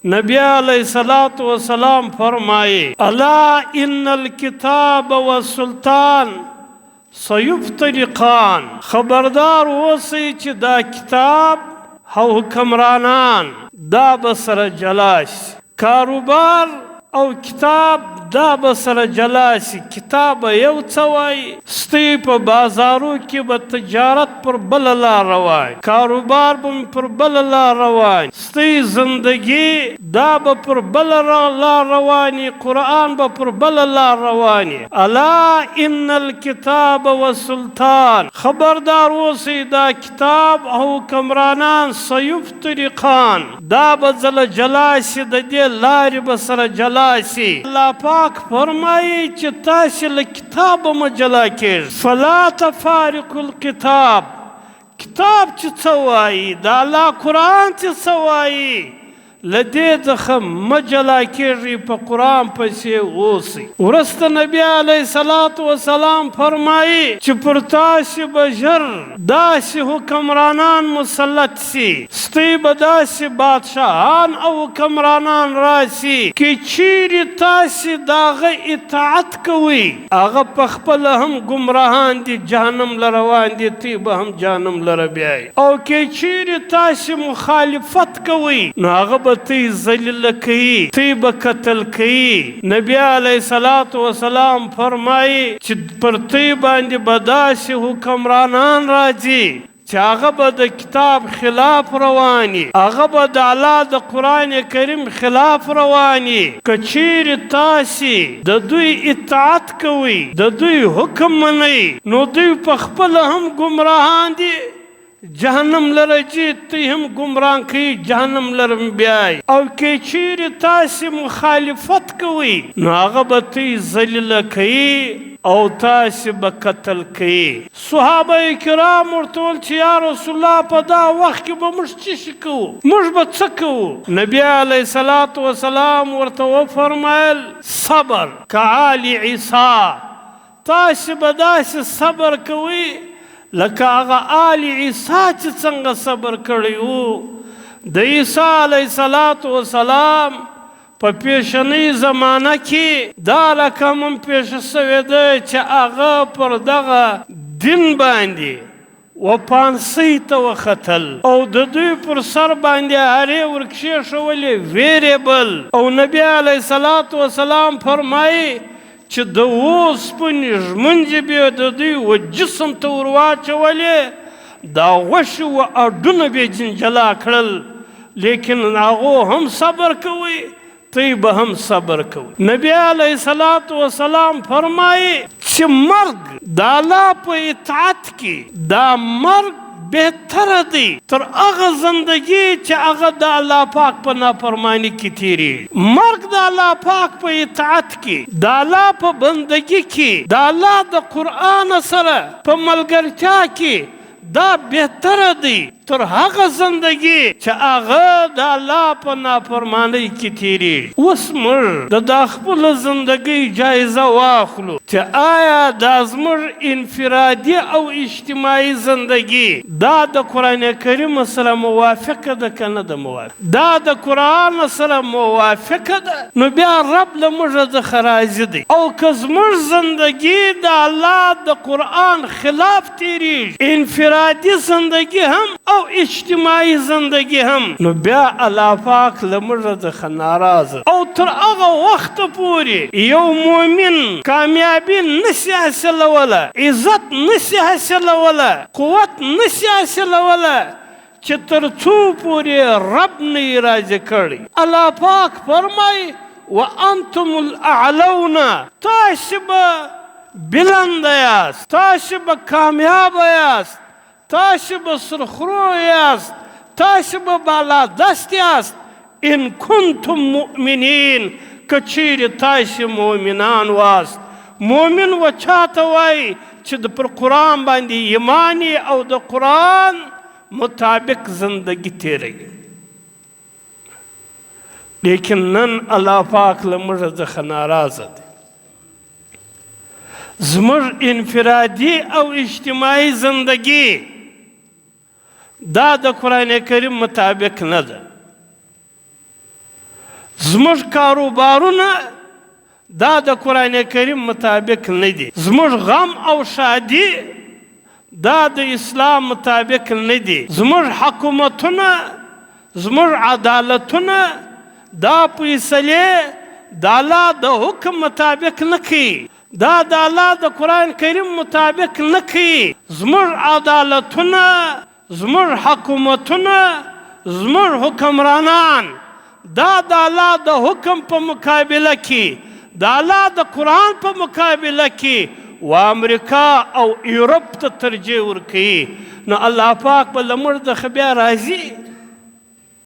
نبی علیه الصلاة والسلام فرمایي، الا ان الکتاب والسلطان سیفترقان، خبردار اوسئ چې دا کتاب او حکمرانان دا به سره جلا شي، کاروبار او کتاب دا به سره جلا شي، کتاب به یو څه وایي، ستۍ په بازارو کې به تجارت پر بله لار روان، کاروبار به پر بله لار روان، ستۍ زندګي دا به پر بله لار رواني، قرآن به پر بله لار رواني. الا ان الکتاب والسلطان، خبردار اوسئ دا کتاب او حکمرانان سیفترقان، دا به ځله جلا شي، د دې لارې به سره جلا شي. الله پاک فرمایي چې تاسې له کتابه مه جلا کېږئ، فلا تفارقوا الکتاب، کتاب چې څه وایي، د الله قرآن چې څه وایي، له دې څخه مه جلا کېږئ، په قرآن پسې اوسئ. وروسته نبي علیه الصلاة والسلام فرمایي چې پر تاسې به ژر داسې حکمرانان مسلط شي، ستۍ به داسې بادشاهان او حکمرانان راشي که چیرې تاسې د هغه اطاعت کوئ، هغه په خپله هم ګمراهان دي، جهنم له روان دي، دوی به هم جهنم لره بیایي، او که چیرې تاسې مخالفت کوئ نو هغه به دوی ذلیله کوي، دوی به قتل کوي. نبي علیه الصلاة والسلام فرمایي چې پر دوی باندې به داسې حکمرانان راځي چې هغه به د کتاب خلاف روان وي، هغه به د الله د قرآن کریم خلاف روان وي. که چیرې تاسې د دوی اطاعت کوئ، د دوی حکم منئ، نو دوی په خپله هم ګمراهان دي، جهنم لره ځي، دوی هم ګمراه کوي، جهنم لره بیایي. او که چیرې تاسې مخالفت کوئ نو هغه به دوی ذلیله کوي او تاسې به قتل کوي. صحابه کرام ورته وویل چې یا رسول الله، په دا وخت کې به موږ څه شي کوو، موږ به څه کوو؟ نبی علیه الصلاة والسلام ورته وفرمایل، صبر کآل عیسی، تاسې به داسې صبر کوئ لکه هغه آل عیسی چې څنګه صبر کړی وو. د عیسی علیه الصلاة والسلام په پیشنۍ زمانه کې دا رقم هم پیښه شوې ده چې هغه پر دغه دین باندې و پانسۍ ته وختل او د دوی پر سر باندې هرې ورکښېښولې، ویرېبل. او نبی علیه الصلاة والسلام فرمایي چې د اوسپنې ږمنځې به د دوی و جسم ته ور واچولې، دا غوښې و اډونه به یې جلا کړل، لیکن هغو هم صبر کوئ، تی به هم صبر کوئ. نبی علیه الصلاة والسلام فرمایي چې مرګ د الله په اطاعت کې دا مرګ بهتره دی تر هغه زندګي چې هغه د الله پاک په نافرمانی کې تیریږي. مرګ د الله پاک په اطاعت کې، د الله په بندګي کې، د الله د قرآن سره په ملګرتیا کې دا بهتره دی تر هغه زندګي چې هغه د الله په نافرمانۍ کې تیریږي. اوس موږ د دا خپله زندګۍ جایزه واخلو چې آیا دا زموږ انفرادي او اجتماعي زندګي دا د قرآن کریم سره موافقه ده که نه ده موافقه؟ دا د قرآن سره موافقه ده نو بیا رب له موږ څخه راضي دی، او که زموږ زندګي د الله د قرآن خلاف تیریږي، انفرادي زندګي هم او اجتماعي زندګي هم، نو بیا الله پاک له موږ څخه ناراضه. او تر هغه وخته پورې یو مؤمن کامیابي نشي حاصلوله، عزت نشي حاصلوله، قوت نشي حاصلوله چې تر څو پورې رب نه یې راضي کړی. الله پاک فرمایي وانتم الاعلون، تاسې به بلنده یاست، تاسې به کامیابه یاست، تاسې به سرخرو یاست، تاسې به بالادست یاست، ان کنتم مؤمنین، که چیرې تاسې مؤمنان واست. مؤمن و چاته وایي چې د پر قرآن باندې ایمان او د قرآن مطابق زندگی تیروي. لیکن نن الله پاک له موږ څخه ناراضه دی. زموږ انفرادي او اجتماعي زندگی دا د قرآن کریم مطابق نه ده. زموږ کاروبارونه دا د قرآن کریم مطابق نه دي، زموږ غم او ښادي دا د اسلام مطابق نه دي، زموږ حکومتونه، زموږ عدالتونه دا فیصلې د الله د حکم مطابق نه کوي، دا د الله د قرآن کریم مطابق نه کوي. زموږ عدالتونه، زموږ حکومتونه، زموږ حکمرانان دا د الله د حکم په مقابله کې، د الله د قرآن په مقابله کې و امریکا او یورپ ته ترجیح ورکوي، نو الله پاک به له موږ څخه بیا راضي؟